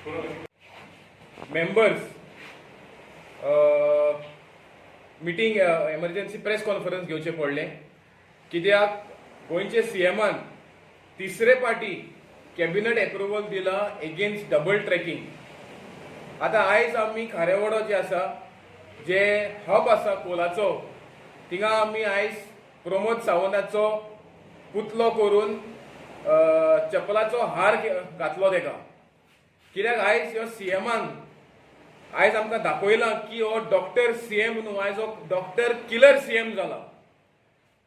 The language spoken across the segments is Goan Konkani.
Members meeting, emergency press conference घेवचें पडलें, कित्याक गोंयचे सीएमान तिसरे पाटी कॅबिनेट एप्रुवल दिला एगेन्स्ट डबल ट्रॅकिंग. आतां आयज आमी खारेवाडो जे आसा, जे हब आसा कोलाचो, थिंगा आमी आयज प्रमोद सावंताचो पुतलो करून चपलाचो हार घातलो तेका, कित्याक आयज ह्यो सीएमान आयज आमकां दाखयलां की हो डॉक्टर सीएम न्हू, आयज हो डॉक्टर किलर सीएम जाला.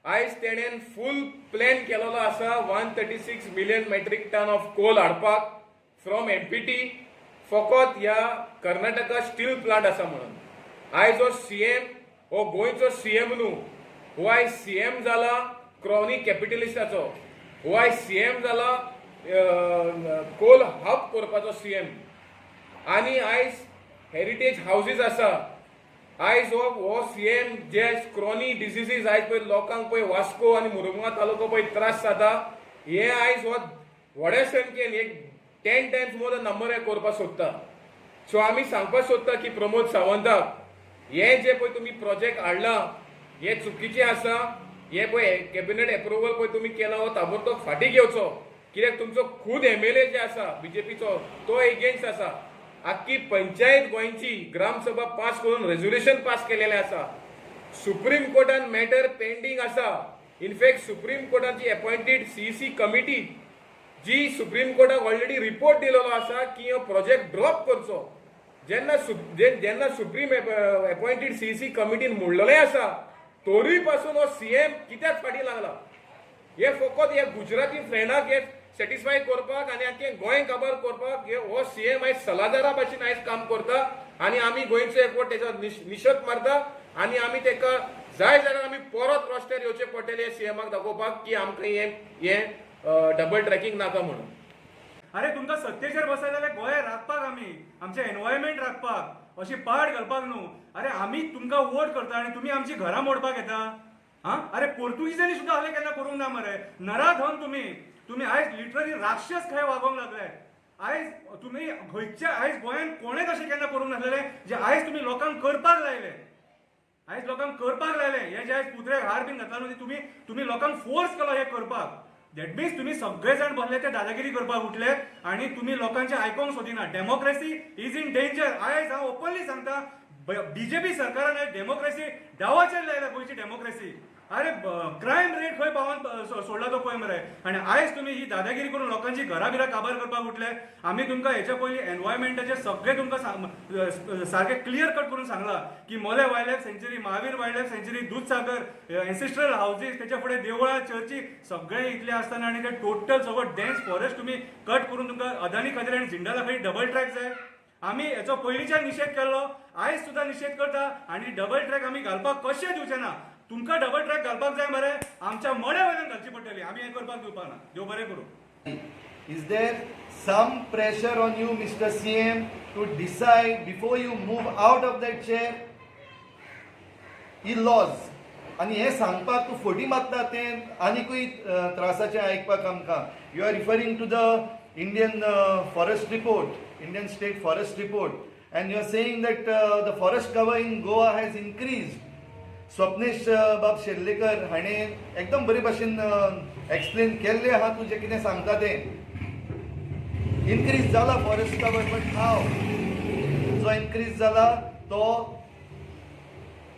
आयज तेणेन फूल प्लॅन केलेलो आसा 136 million metric ton of coal हाडपाक फ्रॉम एमपीटी, फकत ह्या कर्नाटका स्टील प्लांट आसा म्हणून. आयज हो सीएम हो गोंयचो सीएम न्हू, हो आयज सीएम जाला क्रॉनी कॅपिटलिस्टाचो. हो आयज सीएम जाला कोल हब करपाचो सीएम. आनी आयज हेरिटेज हावजीस आसा. आयज हो सीएम जे क्रॉनी डिसिजीस आयज पळय लोकांक पळय वास्को आनी मुरगांव तालुको पळय त्रास जाता, हे आयज हो व्हड्या संख्येन एक 10 times more the number हे करपाक सोदता. सो आमी सांगपाक सोदता की प्रमोद सावंताक, हे जे पळय तुमी प्रोजेक्ट हाडला हे चुकीचे आसा. हे पळय कॅबिनेट एप्रुवल पळय तुमी केला, हो ताबडतोब फाटीं घेवचो, कित्याक तुमचो खूद एमएलए जे आसा बीजेपीचो, तो एगेन्स्ट आसा. आख्खी पंचायत गोंयची ग्रामसभा पास करून रेजोल्युशन पास केलेलें आसा. सुप्रीम कोर्टान मॅटर पेंडींग आसा. इनफॅक्ट सुप्रीम कोर्टाची अपॉइंटेड सीईसी कमिटी जी सुप्रीम कोर्टाक ऑलरेडी रिपोर्ट दिलेलो आसा की हो प्रोजेक्ट ड्रॉप करचो. जेन्ना सुप्रीम अपॉइंटेड सीईसी कमिटीन म्हणलेलें आसा, तोरूय पासून हो सीएम कित्याक फाटीं लागला? हे फकत हे गुजराती फ्रेंडाक हे सॅटिस्फाय करपाक आनी आख्खें गोंय काबार करपाक हे हो सीएम आयज सलादारा भाशेन आयज काम करता. आनी आमी गोंयचो एकवट तेजो निशेध मारता आनी आमी तेका जाय जाल्यार आमी परत रस्त्यार येवचें पडटलें सीएमाक दाखोवपाक की आमकां हें हें डबल ट्रॅकिंग नाका म्हणून. अरे, तुमकां सत्तेचेर बसयले जाल्यार गोंय राखपाक, आमी आमचें एनवायरमेंट राखपाक, अशी पाड घालपाक न्हू. अरे, आमी तुमकां वोट करता आनी तुमी आमची घरां मोडपाक येता. हा, अरे, पोर्तुगीजांनी सुद्दां असलें केन्ना करूंक ना मरे. नराधम तुमी. तुमी आयज लिटरली राक्षस खंय वागोवंक लागले. आयज तुमी खंयच्या, आयज गोंयांत कोणेच अशें केन्ना करूंक नासलेलें जे आयज तुमी लोकांक करपाक लायले. आयज लोकांक करपाक लायले हे जे आयज पुतळ्याक हार बीन घातला न्हू, ते तुमी लोकांक फोर्स केलो हे करपाक. That means तुमी सगळे जाण बसले ते दादागिरी करपाक उठले आनी तुमी लोकांचे आयकोंक सोदिना. Democracy is in danger. आयज हांव ओपनली सांगता, बीजेपी सरकारान आयज डेमोक्रेसी डावाचेर लायला, गोंयची डेमोक्रेसी. अरे, क्रायम रेट खंय पावन सोडला तो पळय मरे. आनी आयज तुमी ही दादागिरी करून लोकांची घरां बिरां काबार करपाक उठले. आमी तुमकां हेच्या पयलीं एनवायरमेंटाचे सगळे तुमकां सारकें क्लियर कट करून सांगलां की मोले wild life sanctuary, Mahavir wild life sanctuary, Dudhsagar, ancestral houses, त्याच्या फुडें देवळां, चर्ची सगळे इतले आसतना आनी ते टोटल सगळो डेन्स फॉरेस्ट तुमी कट करून तुमकां अदानी खातीर आनी जिंदाला खातीर डबल ट्रॅक जाय. आमी हेचो पयलींच्यान निशेध केल्लो, आयज सुद्दां निशेध करता आनी डबल ट्रॅक आमी घालपाक कशें दिवचे ना. तुमकां डबल ट्रॅक घालपाक जाय मरे, आमच्या मड्या वयल्यान घालची पडटली. आमी हें करपाक दिवपाक ना. देव बरें करूं. Is there some pressure on you, Mr. CM, to decide before you move out of that chair? ही लॉज आनी हें सांगपाक तूं फटी मारता तें आनिकूय त्रासाचें आयकपाक आमकां. You are referring to the Indian forest report, Indian state forest report, and you are saying that the forest cover in Goa has increased. Swapnesh बाब शेर्लेकर हाणें एकदम बरे भाशेन एक्सप्लेन केल्लें आहा. तूं जें कितें सांगता तें इनक्रीज जाला फॉरेस्ट कवर, बट हाव जो इनक्रीज जाला तो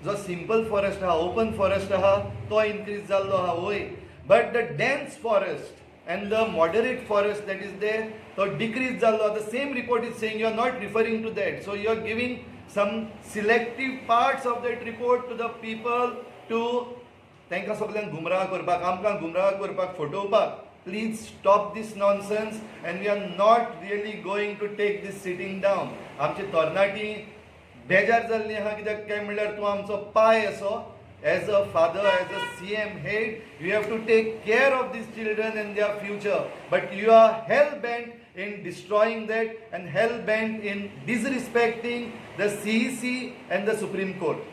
जो सिंपल फॉरेस्ट आहा, ओपन फॉरेस्ट आहा, तो इनक्रीज जाल्लो आहा वय, but the dense forest and the moderate forest that is there, तो डिक्रीज जाल्लो. The same report is saying. You are not referring to that, so you are giving some selective parts of that report to the people to तांकां सगल्यांक गुमराह करपाक, आमकां गुमराह करपाक, फटोवपाक. Please stop this nonsense, and we are not really going to take this sitting down. आमची तरणाटी बेजार जाल्ली आहा, कित्याक काय म्हणल्यार तूं आमचो पाय असो. As a father, as a CM head, you have to take care of these children and their future, but you are hell bent in destroying that and hell bent in disrespecting the CEC and the Supreme Court.